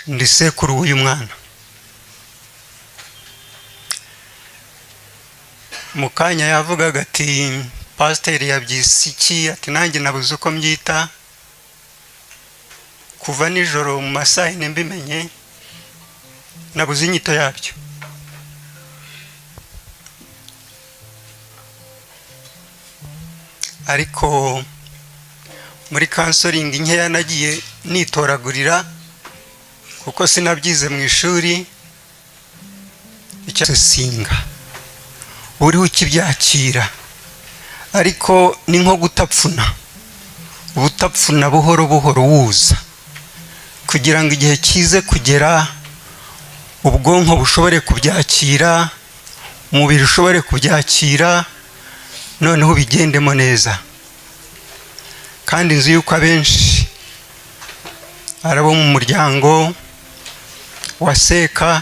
Ndi sekuru w'uyu mwana. Mu kanya yavugaga ati pasiteri yabyise iki, ati nanjye nabuze uko mbyita. Kuva nijoro mu masaha 4 mbimenye, nabuze inyito yabyo. Ariko muri counseling nkeya nagiye nitoragurira, kuko sinabyize mu ishuri, icyasinga uriho ukibyakira, ariko ni nko gutapfuna, ubutapfuna buhoro buhoro wuza, kugira ngo igihe kize kugera ubwonko bushobore kubyakira, umubiri ushobore kubyakira, noneho ubigendemo neza. Kandi nzi yuko abenshi ari abo mu muryango wa Seka,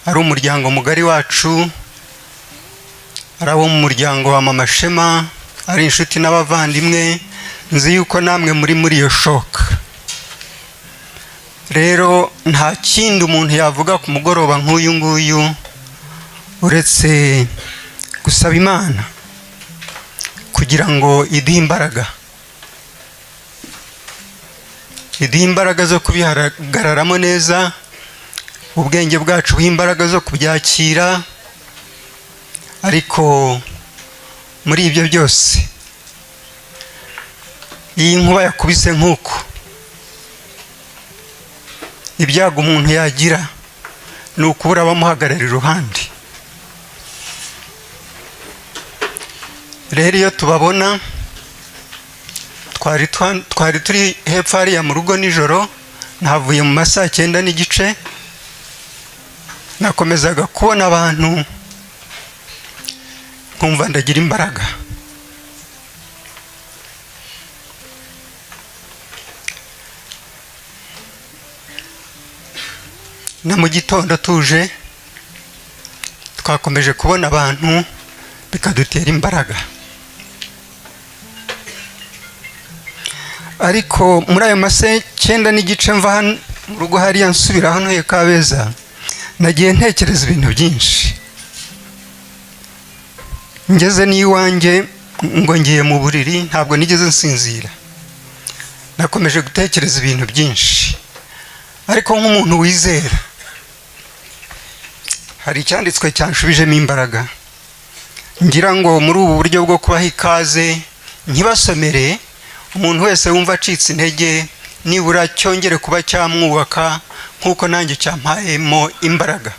ari umuryango mugari wacu, ari abo mu muryango wa Mama Shema, ari inshuti n'abavandimwe. Nzi yuko namwe muri iyo shock. Rero nta kindi umuntu yavuga ku mugoroba nk'uyu nguyu uretse gusaba Imana kugira ngo iduhe imbaraga, iduhe imbaraga zo kubihagararamo neza, ubwenge bwacu buhe imbaraga zo kubyakira. Ariko muri ibyo byose, iyi nkuba yakubise nk'uko, ibyago umuntu yagira ni ukubura abamuhagarara iruhande. Rero iyo tubabona, twari turi hepfo hariya mu rugo nijoro, navuye mu masaha 9:30, nakomezaga kubona abantu nkumva ndagira imbaraga. Na mu gitondo tuje twakomeje kubona abantu bikadutera imbaraga. Ariko muri ayo masaha 9:30 mva hano mu rugo hariya nsubira hano he Kabeza, nagiye ntekereza ibintu byinshi. Ngeze n'iwanjye ngo ngiye mu buriri, ntabwo nigeze nsinzira, nakomeje gutekereza ibintu byinshi. Ariko nk'umuntu wizera, hari icyanditswe cyanshubijemo imbaraga, ngira ngo muri ubu buryo bwo kubaha ikaze ntibasomere umuntu wese wumva acitse intege, nibura cyongere kuba cyamwubaka nk'uko nanjye cyampayemo imbaraga.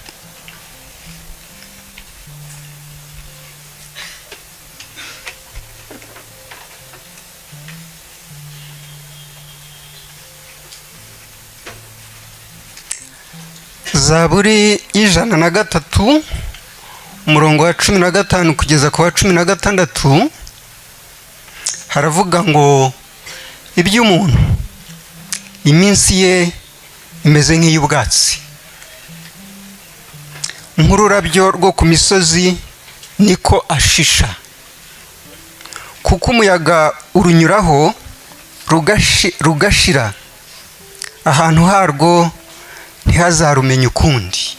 Zaburi 103, umurongo wa 15 kugeza ku wa 16, haravuga ngo iby'umuntu iminsi ye imeze nk'iy'ubwatsi, nk'ururabyo rwo ku misozi niko ashisha, kuko umuyaga urunyuraho rugashira, ahantu harwo ntihazarumenye ukundi.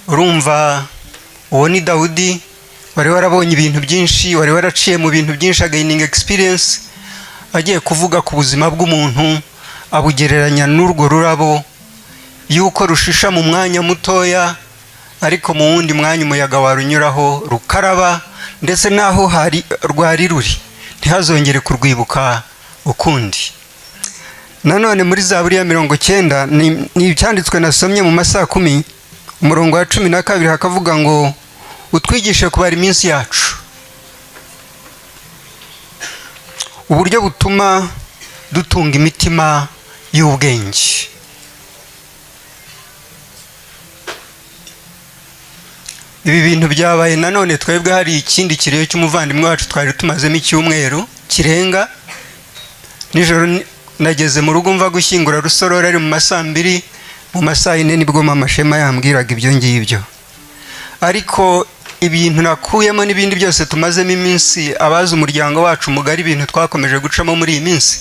Urumva uwo ni Dawudi wari warabonye ibintu byinshi, wari waraciye mu bintu byinshi, againinga experience, agiye kuvuga ku buzima bw'umuntu abugereranya n'urwo rurabo, yuko rushisha mu mwanya mutoya, ariko mu wundi mwanya umuyaga warunyuraho rukaraba, ndetse n'aho hari rwari ruri ntihazongere kurwibuka ukundi. Nanone muri Zaburi ya 90, ni icyanditswe nasomye mu masaha 10, umurongo wa 12, hakavuga ngo utwigishe kubara iminsi yacu, uburyo butuma dutunga imitima y'ubwenge. Ibi bintu byabaye nanone twebwe hari ikindi kireyo cy'umuvandimwe wacu twari tumazemo icyumweru kirenga. Nijoro nageze mu rugo mva gushyingura Rusororo ari mu masaha 2, mu masaha 4 nibwo Mama Shema yambwiraga ibyo ngibyo. Ariko ibintu nakuyemo n'ibindi byose tumazemo iminsi, abazi umuryango wacu mugari, ibintu twakomeje gucamo muri iyi minsi,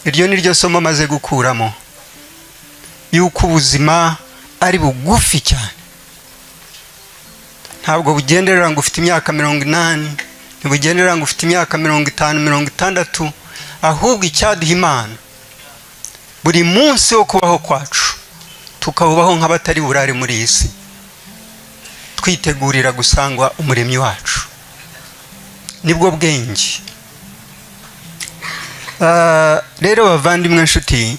Iryo ni ryo somo maze gukuramo, yuko ubuzima ari bugufi cyane. Ntabwo bugenderera ngo ufite imyaka 80, ntibugenderera ngo ufite imyaka 50, 60. Ahubwo icyaduha Imana buri munsi wo kubaho kwacu, tukawubaho nk'abatari burare muri iyi si, twitegurira gusangwa Umuremyi wacu, nibwo bwenge. Rero bavandimwe, nshuti,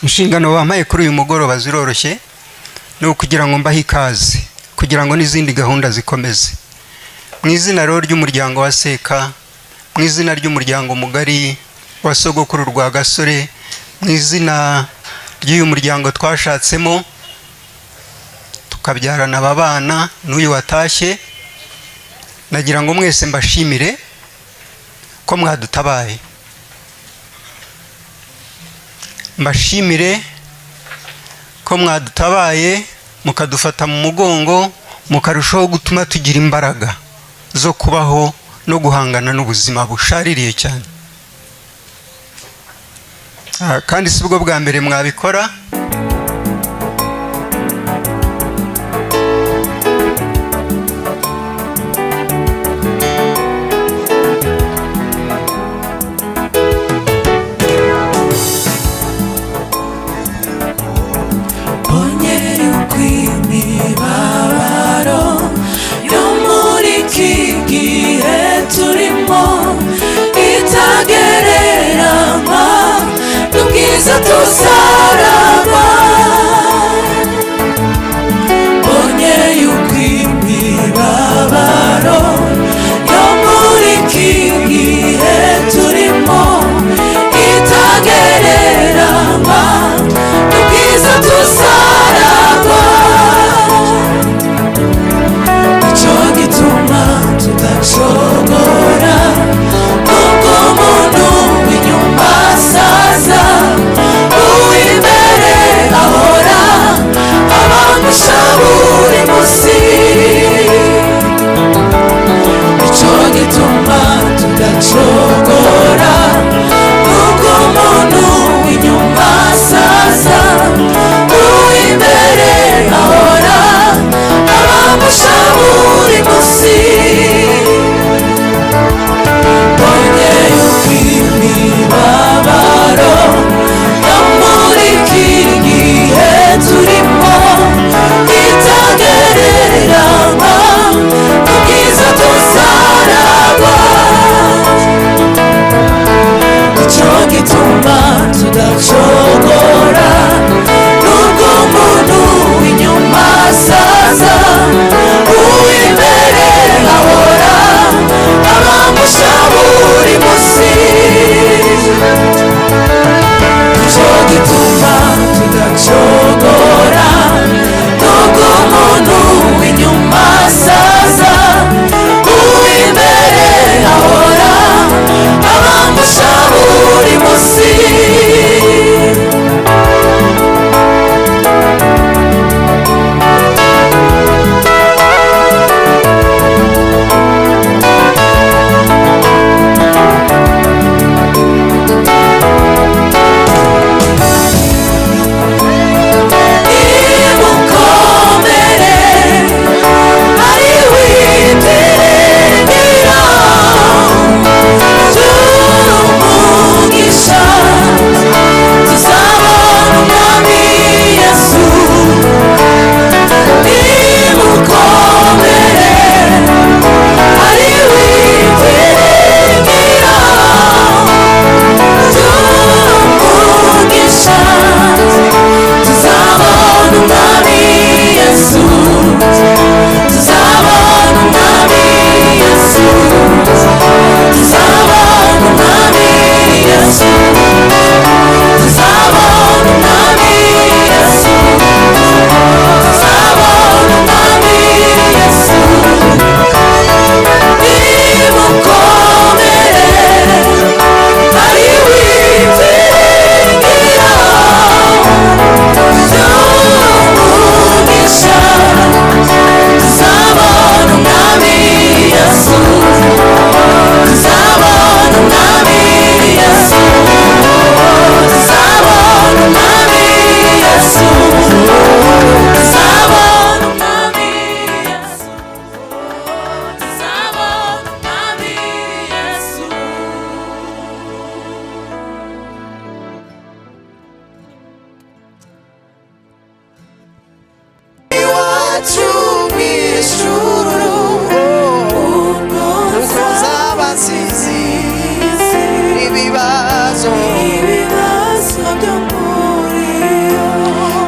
inshingano bampaye kuri uyu mugoroba ziroroshye. Ni ukugira ngo mbahe ikaze, kugira ngo n'izindi gahunda zikomeze. Mu izina rero ry'umuryango wa Seka, mu izina ry'umuryango mugari wa sogokuru rwa Gasore, mu izina ry'uyu muryango twashatsemo tukabyarana aba bana n'uyu watashye, nagira ngo mwese mbashimire ko mwadutabaye, mbashimire ko mwadutabaye, mukadufata mu mugongo, mukarushaho gutuma tugira imbaraga zo kubaho no guhangana n'ubuzima bushaririye cyane. Kandi si bwo bwa mbere mwabikora. Mbonye yuko imibabaro yo muri iki gihe turimo itagereranywa n'ubwiza tuzaragwa.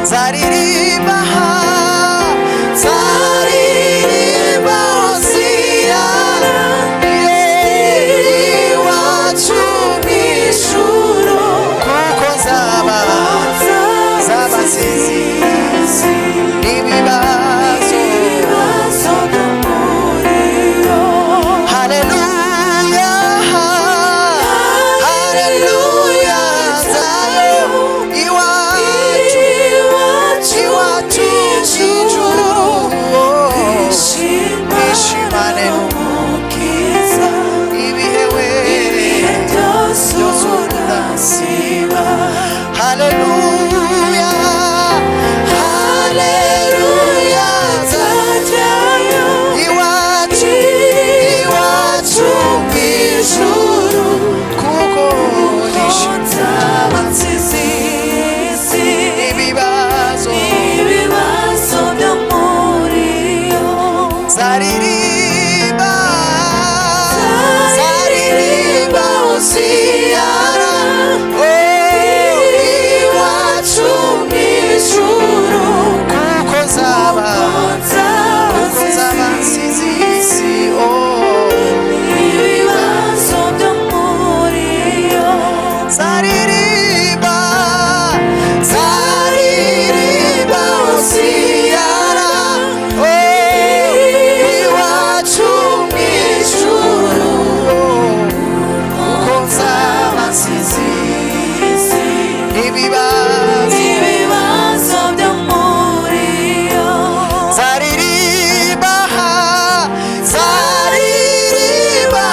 Nzaririmba, nzaririmba hosiyana iwacu mu ijuru, kuko nzaba nsizi ibibazo. Haleluya, haleluya, nzayo iwacu, iwacu ijuru, nishimane n'Umukiza ibihe we byose udasiba. Haleluya, haleluya, nzajyayo iwacu, iwacu mu ijuru, kuko nishimane ibibazo. Nzaririmba, nzaririmba hosiyana, oh, iwacu mu ijuru, kuko nzaba nsize isi, oh. Nzaririmba, nzaririmba hosiyana, oh, iwacu mu ijuru, kuko nzaba nsize ibibazo. Nzaririmba, nzaririmba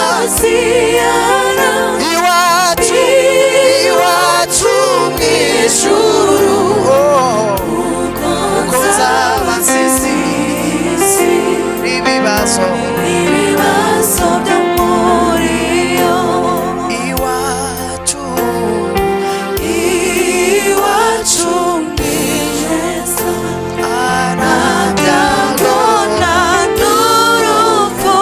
iwacu, iwacu mu ijuru, oh, kuko nzaba nsize ibibazo. Iwacu, Iwacu ni heza, nta nta n'urupfu,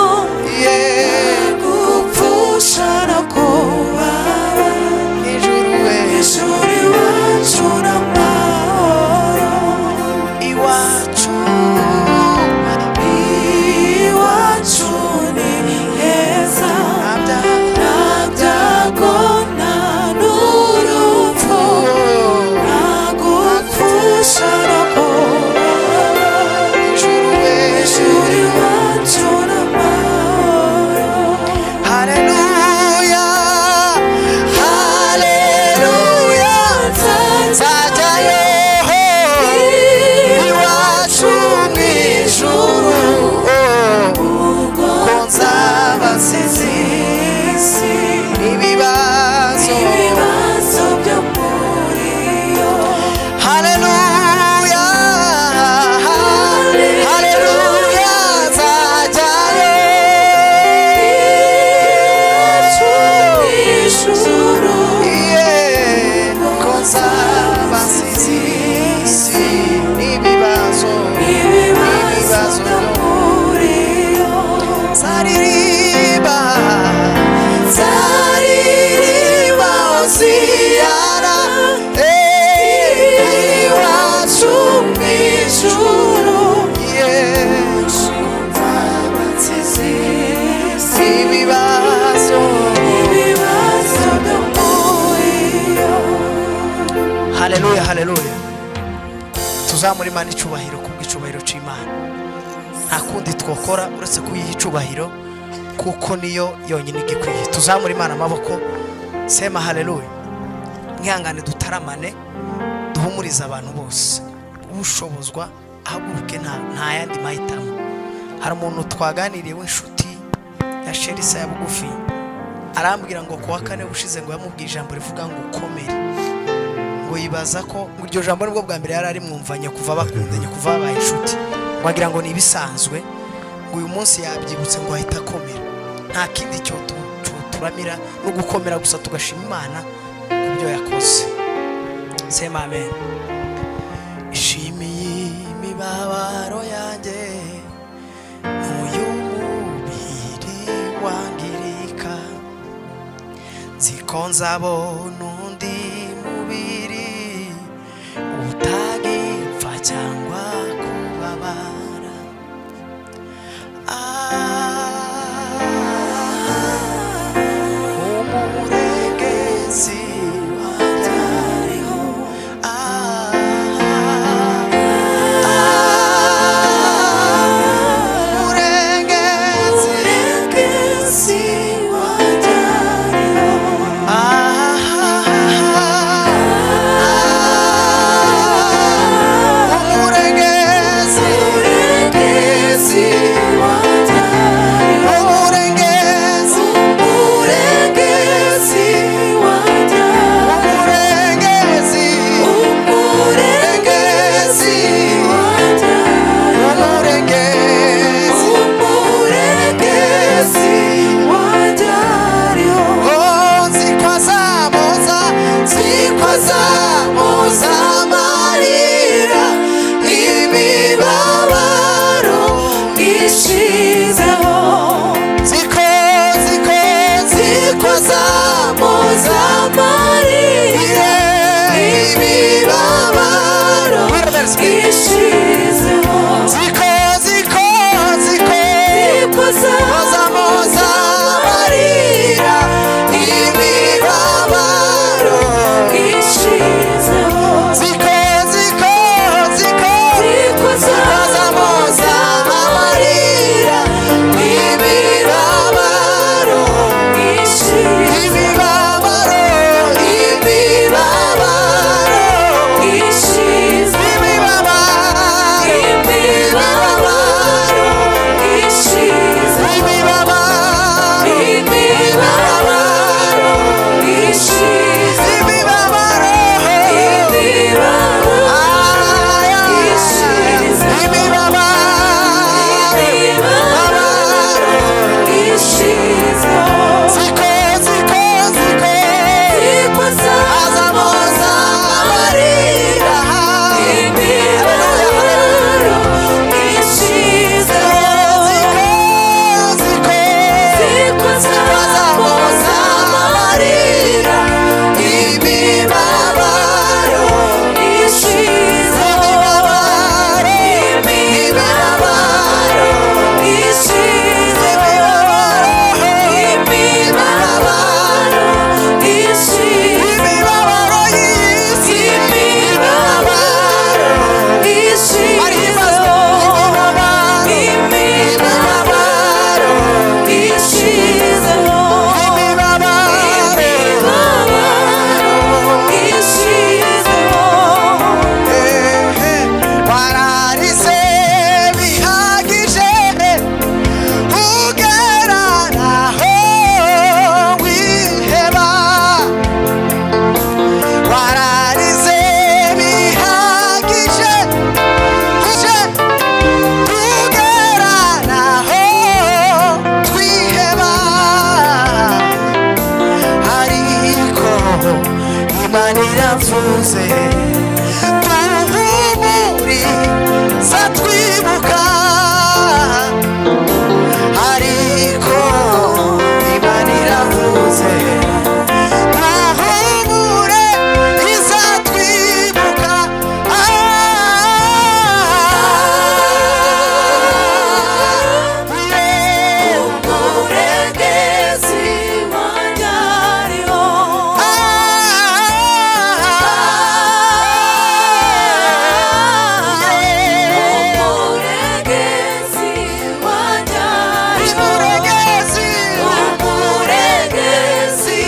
gupfusha no kubabara. Ijuru we. Ijuru iwacu n'amahoro. Iwacu, Iwacu ni heza, nta nta byago, nta n'urupfu, nta gupfusha no kubabara. Ijuru we. Ijuru iwacu n'amahoro. Haleluya, haleluya, nzajyayo iwacu mu ijuru, kuko nzaba nsize ibibazo. Ibibazo byo muri yo. Haleluya, haleluya, nzajyayo Ijuru. Yeah, kuko nzaba nsize isi n'ibibazo. Ibibazo byo muri yo. Nzaririmba, nzaririmba hosiyana, eh, iwacu mu ijuru. Yeah, Nzaba nsize isi. Ibibazo. Ibibazo byo muri yo. Haleluya, haleluya. Tuzamura Imana icubahiro kubw'icubahiro c'Imana. Nta kundi twokora uretse kuyiha icubahiro, kuko niyo yonyine igikwiye. Tuzamura Imana amaboko, sema haleluya. Mwihangane dutaramane, duhumurize abantu bose. Ushobozwa ahaguruke, nta yandi mahitamo. Hari umuntu twaganiriye w'inshuti ya Sherisa ya bugufi, arambwira ngo kuwa kane ushize ngo yamubwiye ijambo rivuga ngo ukomere, ngo yibaza ko ngo iryo jambo nibwo bwa mbere yari arimwumvanye kuva bakundanye, kuva babaye inshuti, ngo agira ngo ni ibisanzwe, ngo uyu munsi yabyibutse, ngo ahita akomera. Nta kindi cyo turamira no gukomera gusa, tugashima Imana ku byo yakoze. Sema amen. Ishimiye imibabaro yanjye n'uyu mubiri wangirika, nzi ko nzabona undi mubiri. Cyangwa kubabara. Ah, umurengezi wanjye ariho. Ah, umurengezi. Umurengezi wanjye ariho. Umurengezi. Umurengezi wanjye ariho. Umurengezi. Umurengezi wanjye ariho. Umurengezi. Umurengezi wanjye ariho. Umurengezi. Umurengezi wanjye ariho. Oh, nzikwazamuza, nzikwazamuza amarira, imibabaro Ishizeho. Ziko, ziko, zikwazamuza Amarira, imibabaro ishizeho. Ziko, ziko, ziko Ikozamuza moza amarira, imibabaro ishizeho. Ziko, ziko, ziko Ikozamuza amarira, imibabaro ishizeho. Imibabaro, imibabaro Ishizeho. Imibabaro. Imibabaro ishizeho. Imibabaro. Imibabaro ishizeho. Imibabaro. Imibabaro ishizeho. Imibabaro. Imibabaro ishizeho. Ziko, ziko, ziko Ikozamuza amarira. Imibabaro ishizeho. Ziko, ziko Ikozamuza amarira. Imibabaro. Ishizeho. Imibabaro. Imibabaro ishizeho. Imibabaro ishizeho. Imibabaro y'isi. Imibabaro ishizeho. Imibabaro ishizeho. Imibabaro. Imibabaro ishizeho. Wararize bihagije, ugera naho wiheba. Wararize bihagije, ugera naho twiheba. Ariko Imana iravuze, duhumuriza twibuka. Ariko Imana iravuze, duhumure izatwibuka. Ah, yeah. Umurengezi wanjye ariho. Umurengezi wanjye ariho. Umurengezi. Umurengezi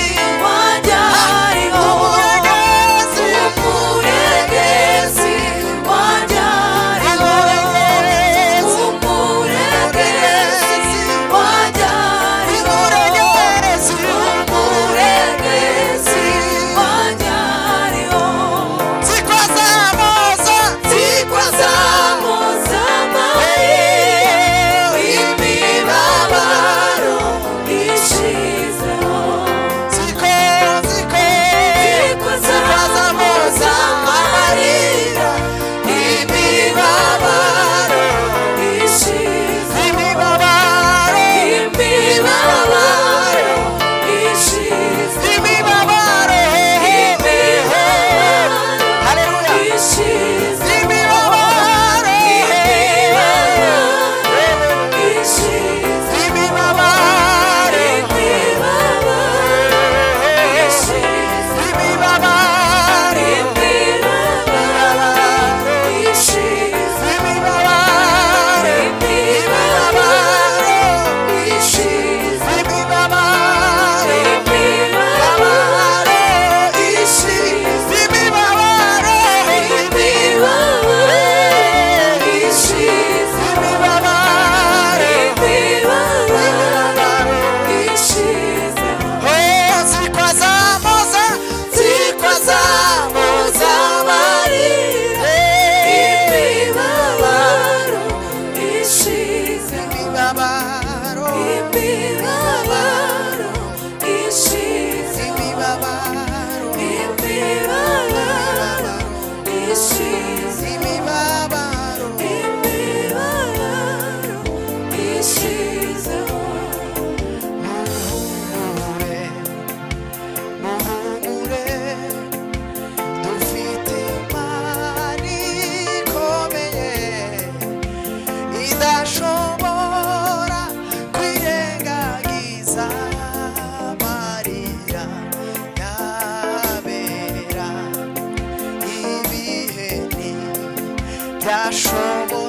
Arashoboye.